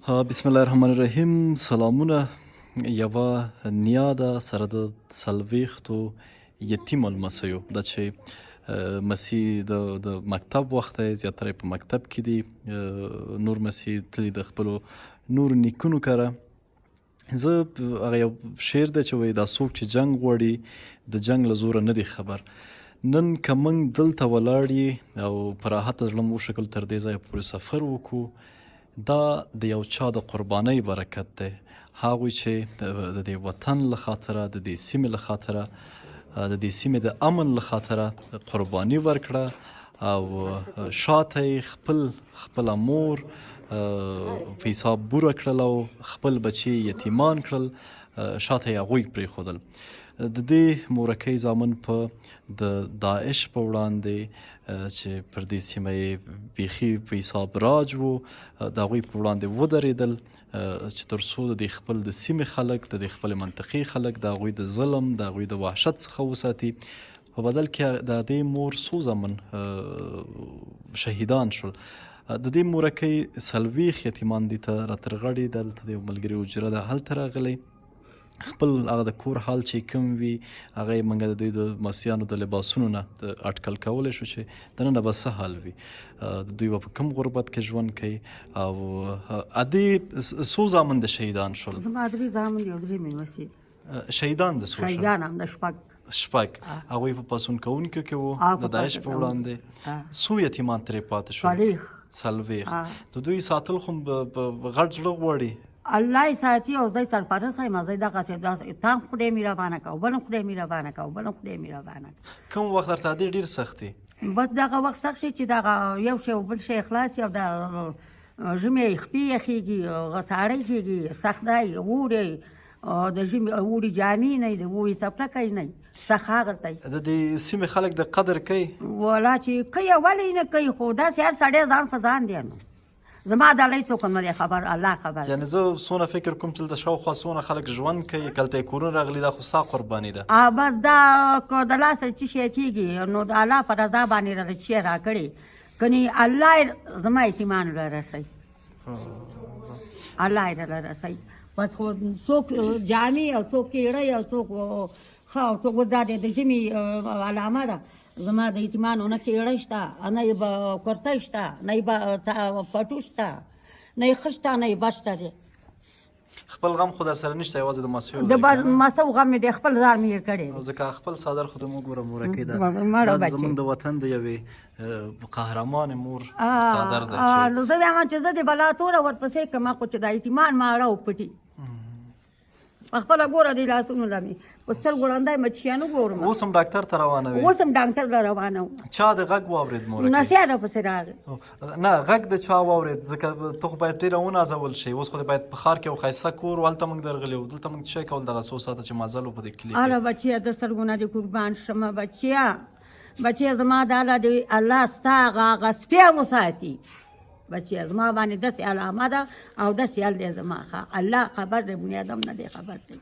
بسم الله الرحمن الرحیم. سلامونه. یوه نیا ده سره د 40 یتیمو لمسیو دا چې مسیح د مکتب وخت دی، زیاتره په مکتب کې دي، نور مسیح تللي د خپلو نور نیکونو کره. زه هغه یو شعر دی چې وایي دا څوک چې جنګ غواړي د جنګ له زوره نه دی خبر. نن که موږ دلته ولاړ یي او په راحته زړه مو وشکل تر دې ځایه پورې سفر وکړو، دا د یو چا د قربانۍ برکت دی. هغوی چې د دې وطن له خاطره، د دې سیمې له خاطره، د دې سیمې د امن له خاطره قرباني ورکړه او شاته یې خپله مور په حساب بوره کړل او خپل بچي یتیمان کړل، شاته یې هغوی پرېښودل. د دې مورکۍ زامن په د داعش په وړاندې چې پر دې سیمه یې بیخي په حساب راج وو، د هغوی په وړاندې ودرېدل چې تر څو د دې خپل د سیمې خلک، د دې خپلې منطقې خلک د هغوی د ظلم، د هغوی د وحشت څخه وساتي. په بدل کې د دې مور څو زامن شهیدان شول. د دې مورکۍ 40 یتیمان دي ته راترغړي. دلته د یو ملګري حجره ده، هلته راغلی. خپل هغه د کور حال چې کوم وي هغه یې موږ د دوی د مسیانو د لباسونو نه اټکل کولی شو چې دننه به څه حال وي، دوی به په کوم غربت کې ژوند کوي. او ادې څو زامن د شهیدان شول؟ زما درې زامن دي او درې مې لمسي دي. شهیدان د څو شول؟ شهیدان هم د شپږ. شپږ. هغوی په پاڅون کوونکو کې وو د داعش په وړاندې. څو یتیمان ترې پاتې شول؟ 40. 40. د دوی ساتل خو غټ زړه غواړي. الله یې ساتي او زه یې سرپرست یم. زه یې دغسې داسې تام خدای مهربانه که او بل هم خدای مهربانه که او بل هم خدای مهربانه که. کوم وخت درته ادې ډېر سخت دي؟ بس دغه وخت سخت شي چې دغه یو شی او بل شی خلاص شي او دا ژمی خپې یخېږي، ساړه کېږي، سخت دی، اوړی د ژمي اوړي جامې نه، د اوړي څپلکه نه، سخت هغلته. د دې سیمې خلک د قدر کوي؟ ولا چې کوي ولې نه کوي، خو داسې هر سړی ځان په ځان دی. نو زما د الله څوک نه دی خبر، الله خبر. یعنې زه څونه فکر کوم چې دلته شاوخوا څونه خلک ژوند کوي، کلته یې کورونه راغلي، دا خو ستا قرباني ده. بس دا که د لاسه څه شی کېږي نو د الله په رضا باندې راته څه شی راکړي، کني الله یې زما یتیمانو له رسوي، الله یې راله رسوي. بس خو څوک جامې او څوک کیړی او څوک ښه او څوک اوس دا د ژمي علامه ده. زما د یتیمانو نه کیړی شته، نه یې کرتۍ شته، نه یې پټو شته، نه یې ښه شته، نه یې بد شته دی. خپل غم خو در سره نشته، یوازې د مسیو د مسیو غم مې دی، خپل ځان مې یې کړی. ځکه خپل څادر خو د موږ ګوره مورکۍ ده، دا زموږ د وطن د یوې قهرمانې مور څادر دی. نو زه وایم چې زه د بلا توره ورپسې کړم، خو چې دا یتیمان ماړه او پټي په خپله ګوره دې لاسونو له مې په سترګو ړنده یم چې نه ګورم. اوس هم ډاکټر ته روانه وې؟ اوس هم ډاکټر ته روانه وم. چا د غږ واورېد مورکۍ؟ نسیا راپسې راغی. نه غږ د چا واورېد؟ ځکه ته خو باید ډېره ونازول شې، اوس خو دې باید په ښار کې یو ښایسته کور و، هلته موږ درغلي وو، دلته موږ څه شی کول دغه څو ساعته چې مزل و په دې کلي کې؟ هله بچیه د سترګو نه دې قربان شمه بچیه، بچیه زما د الله دې الله ستا هغه سپی وساتي. بچیه زما باندې داسې علامه ده او داسې حل دی زما، ښه الله خبر دی، بنیادم نه دی خبر دی.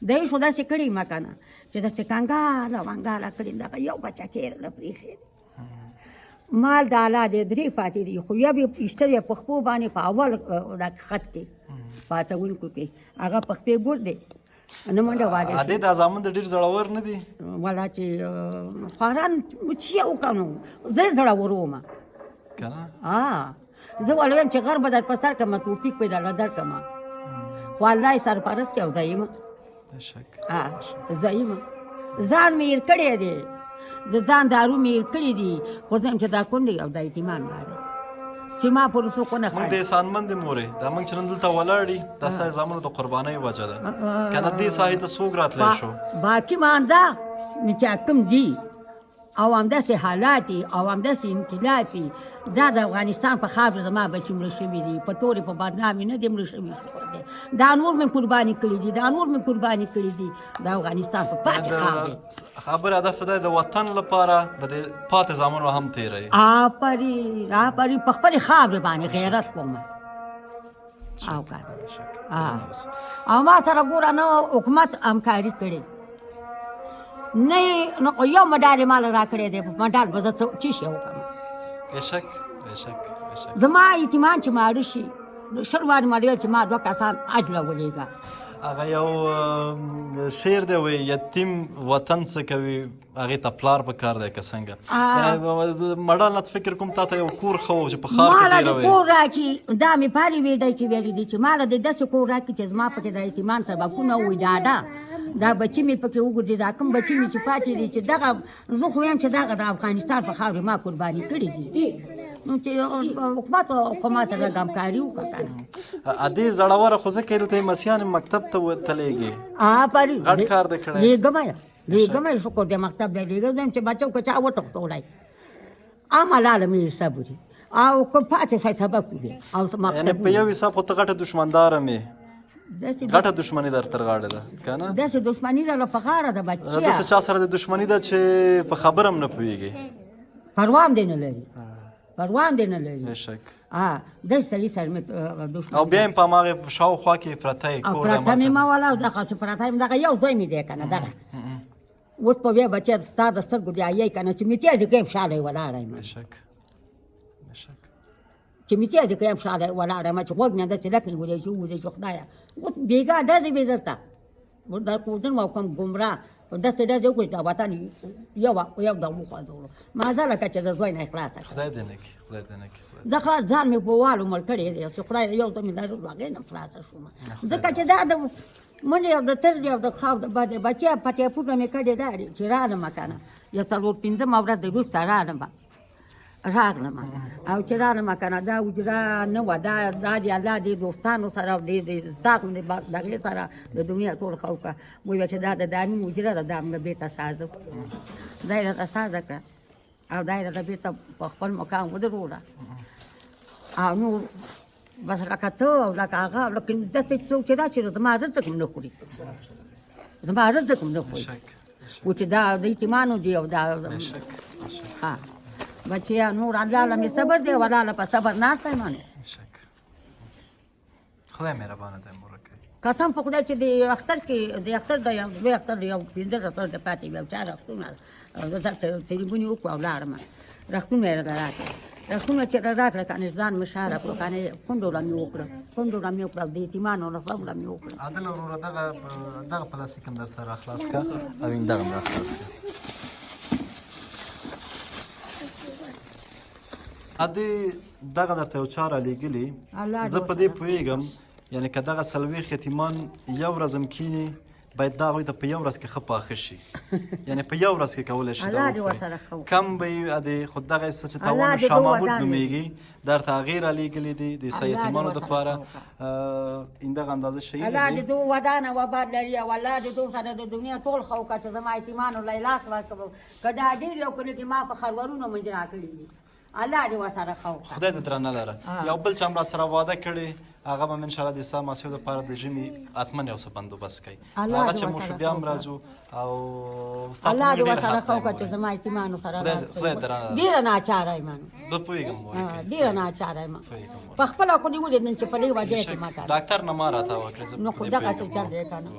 دی خو داسې کړي مه که نه چې داسې کنګاله ونګاله کړي، دغه یو بچه کې راله پرېښی دی. مال د الله دی، درې پاتې دي، خو یو یې ایسته دی په خپو باندې په اول دا خط کې پاڅوونکو کې هغه په خپې ګور دی، نه منډه واده. ادې دا زامن د ډېر زړور نه دي؟ ولا چې خواران چیه وکړو، زه زړور وم که نه؟ زه ولا وایم چې غر به در په سر کړم، ټوپیک به درله درکړم، خو الله یې سرپرست دی او زه یم. زه یم، ځان مې هېر کړی دی، د ځان دارو مې هېر کړي دي، خو زه یم چې دا کونډې او دا یتیمان باندې چې ما پورې څوک ونه موږ د احسانمند مورې، دا موږ چې نن دلته ولاړ یي دا ستا زامنو د قربانۍ وجه ده، که نه دې ساحې ته څوک راتلی شو؟ باقي مانده چې کوم دي او همداسې حالات دي او همداسې انقلاب دي، دا د افغانستان په خاوره زما بچي مړه شوي دي، په تورې په بدنامې نه دي مړه شوي، شکر دی. دا نور مې قرباني کړي دي، دا نور مې قرباني کړي دي د افغانستان په پاتې خاورې. خبره هدف دی د وطن لپاره د دې پاتې زامنو هم تېری. آفرین آفرین، په خپلې خاورې باندې غیرت کوم. او که او ما سره ګوره نه حکومت همکاري کړې، نه نو یو مډال یې ماله راکړی دی، په مډال به زه څه شی وکړم؟ بېشک بېشک بېشک. زما یتیمان چې ماړه شي 20 وارې مې ویل چې ما دوه کسان حج له ولېږه. هغه یو شعر دی، وایي یتیم وطن څه کوي، هغې ته پلار په کار دی که څنګه؟ یعنې مړه نه فکر کوم تا ته یو کور ښه و چې په ښار کې ماله ډېره دې وې. کور راکړي، دا مې په هرې ویډۍ کې ویلي دي چې ماله دې داسې کور راکړي چې زما پکې د یتیمان سبقونه ووایي، ډاډه دا بچي مې پکې وګرځي، دا کوم بچي مې چې پاتې دي چې دغه زه خو وایم چې دغه د افغانستان په خاورې ما قرباني کړي دي، نو چې حکومت خو ما سره لږ همکاري وکړه که نه. ادې زړوره خو ځکه دلته یې مسیان مکتب ته تلېږي. آفرین. غټ کار دی کړی. لېږمه یې، لېږمه یې، شکر دی مکتب دی لېږم چې بچو که چا وتښتولی حلاله مې حساب وي او که پاتې شی سبق وي او یعنې مکتب په یو حساب خو ته غټه دښمنداره مې، داسې غټه دښمني در تر غاړې ده که نه؟ داسې دښمني راله په غاړه ده بچیه. داسې چا سره د دښمني ده چې په خبره هم نه پوهېږي، پروا هم دې نه لري، پروا هم دې نه لري. بېشک. داسې سړي سره مې دښمني او بیا هم په هماغې شاوخوا کې پرته یې او کور دی پرته مې همالته ما والا دغه څه پرته یم، دغه یو زوی مې دی که نه، دغه اوس په بیا بچی ستا د سترګو دی ایي که نه چې مې تېزې کوم شاله یې ولاړه یم. بېشک بېشک. چې مې تېزې کوم شاله یې ولاړه یم چې غوږ مې همداسې لک نیولی چې ووځي چې خدایه اوس بېګا ډزې وې دلته د کوردن او کوم ګمراه داسې ډزې وکړې چې دا وطن یو یو دم وخوځولو، ما زه لکه چې د زوی نه یې خلاصه کړه. خدای دې نه کړي، خدای دې نه کړي. زه خلاص ځان مې په والو مړ کړی دی چې خدای یو ته مې لرلو هغې نه خلاصه شوم، ځکه چې دا د منې او د ترلې او د خاور د بدې بچیه په ټیپونه مې کړې دا دي چې رالمه که نه یو څلور پنځمه ورځ د وروسته رالمه راغلم او چې رالمه که نه دا حجره نه وه، دا دا د الله د دوستانو سره او د تا غوندې دغې سره د دنیا ټول ښه وکړه، وویل چې دا د دانیم حجره ده، دا موږ بېرته سازو، دا یې راته سازه کړه او دا یې راته بېرته په خپل مقام ودروله او نور بس لکه ته او لکه هغه لکه داسې څوک چې راشي نو زما رزق هم نه خوري، زما رزق هم نه خوري، و چې دا د یتیمانو دی او دا ها بچیه نور الله له مې صبر دی او الله له په صبر ناسته یم. خدای مهربانه دی مورکۍ. قسم په خدای چې د اختر کې د اختر د یو لوی اختر د یو پنځه اختر د پاتې یو چار اخترونه تریبونې وکړو او لاړم، رختونه یې راته راکړل، رختونه چې راکړه که نه ځان مې شاره کړو که نه کونډو له مې وکړه، کونډو له مې وکړه، د یتیمانو له سم له مې وکړه. عادل وروره دغه دغه پلاستیک هم در سره راخلاص کړه او این دغه هم راخلاص کړه. ادې دغه درته یو چا رالیږلي، زه په دې پوهېږم یعنې که دغه 40 یتیمان یو ورځ هم کښېني باید دا هغوی ته په یو ورځ کې ښه پاخه شي، یعنې په یو ورځ کې کولی شي دا وخوري. کم به یې ادې خو دغه څه چې تاوان شاه محمود نومېږي درته هغې رالیږلي دي د عیسی یتیمانو دپاره همدغه اندازه شیونه الله دې دوی ودان او آباد لري او الله دې دوی سره د دنیا ټول ښه وکړه چې زما یتیمانو له لاس ورکړو، که دا ډېر یو کلي کې ما په خرورونو منځ راکړي دي، الله دې ورسره ښه وکړه. خدای دې درنه لره. یو بل چا هم راسره واده کړې هغه به هم انشاءالله د عیسی مسیح دپاره د ژمي حتما یو څه بندوبست کوي، هغه چې مو شو بیا هم راځو او ستا په الله دې ډېر ورسره حق ښه وکړه دی چې زما یتیمانو سره خدای درنه لره. ډېره ناچاره یم. زه پوهېږم مورکۍ. ډېره ناچاره یم. پوهېږم مورکۍ. په خپله خو دې ولید نن چې په لوی وجه کې ما کار. ډاکتر نه ما راته وکړې، زه نو خو په دې دغسې پوهېږم. چل دی که نه.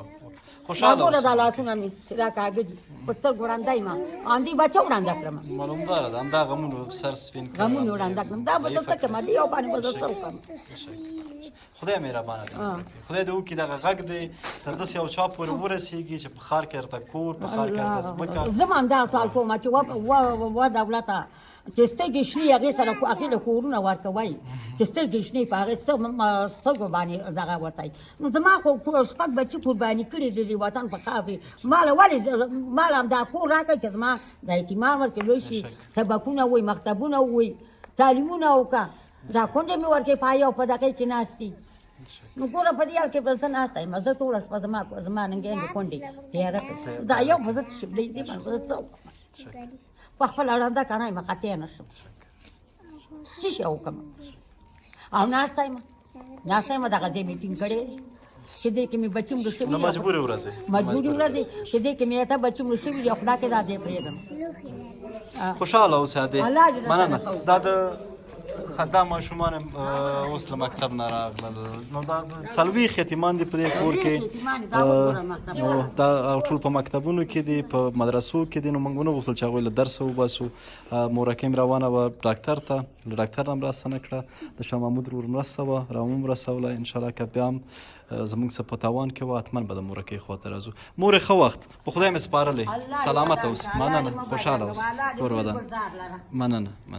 خوشحاله ما ګوره دا اوسې. لاسونه مې چې دا کاږه دي په سترګو ړنده یم، همدې بچه وړانده کړم. معلومداره ده، همدا غمونو سر سپین کړ، غمونو وړانده کړم، دا به زه څه کړم، دې یو باندې به زه څه وکړم. خدای مهربانه دی، خدای دې وکړي دغه غږ دې تر داسې یو چا پورې ورسېږي چې په ښار کې درته کور، په ښار کې درته ځمکه. زه هم همدا سوال کوم چې و دولته چې سترګې شنې هغې سره هغې له کورونه ورکوئ، چې سترګې شنې په هغې سترګو باندې دغه ورته، نو زما خو شپږ بچي قرباني کړي دي د وطن په خاورې، ماله ولې ماله همدا کور راکړئ چې زما د یتیمان ورکې لوی شي، سبقونه ووایي، مکتبونه ووایي، تعلیمونه وکړه، دا کونډې مې ورکې په یو په دغې کې ناست دي. نو ګوره په دې حال کې به زه ناسته یم، زه ټوله شپه زما ننګیان د کونډې تیاره کړې، دا یو به زه څه شم، دې باندې به زه څه وکړم، په خپله ړنده کڼه یم، خطی نه شم، څه شی وکړم او ناسته یم، ناسته یم، دغه ځای مې ټینګ کړی چې دې کې مې بچي مړه شوي نو مجبورې ورځې، مجبورې ورځې چې دې کې مې اته بچي مړه شوي دي، خدای کې دا ځای پرېږدم. خوشحاله اوسې ادې، الله دې درسره مننه. ښه وکړي. دا د ښه، دا ماشومان هم اوس له مکتب نه راغلل. نو دا 40 یتیمان دي په دې کور کې. یتیمان دي، دا وګوره مکتب. نو دا ټول په مکتبونو کې دي، په مدرسو کې دي. نو موږ ونه غوښتل چې هغوی له درسه وباسو. مورکۍ مې روانه وه ډاکټر ته، له ډاکټر نه مرسته نه کړه، د شاه محمود ورور مرسته وه، راومو رسوله. انشاءالله که بیا هم زموږ څه په توان کې وه، حتما به د مورکۍ خواته راځو. مورې ښه وخت، په خدای مې سپارلې، الله دې سلامت ودان اوسې. کړه، الله مننه، دې مبارک خوشحاله لره، اوسې. الله دې کور ټول ودان. ګلزار لره. مننه.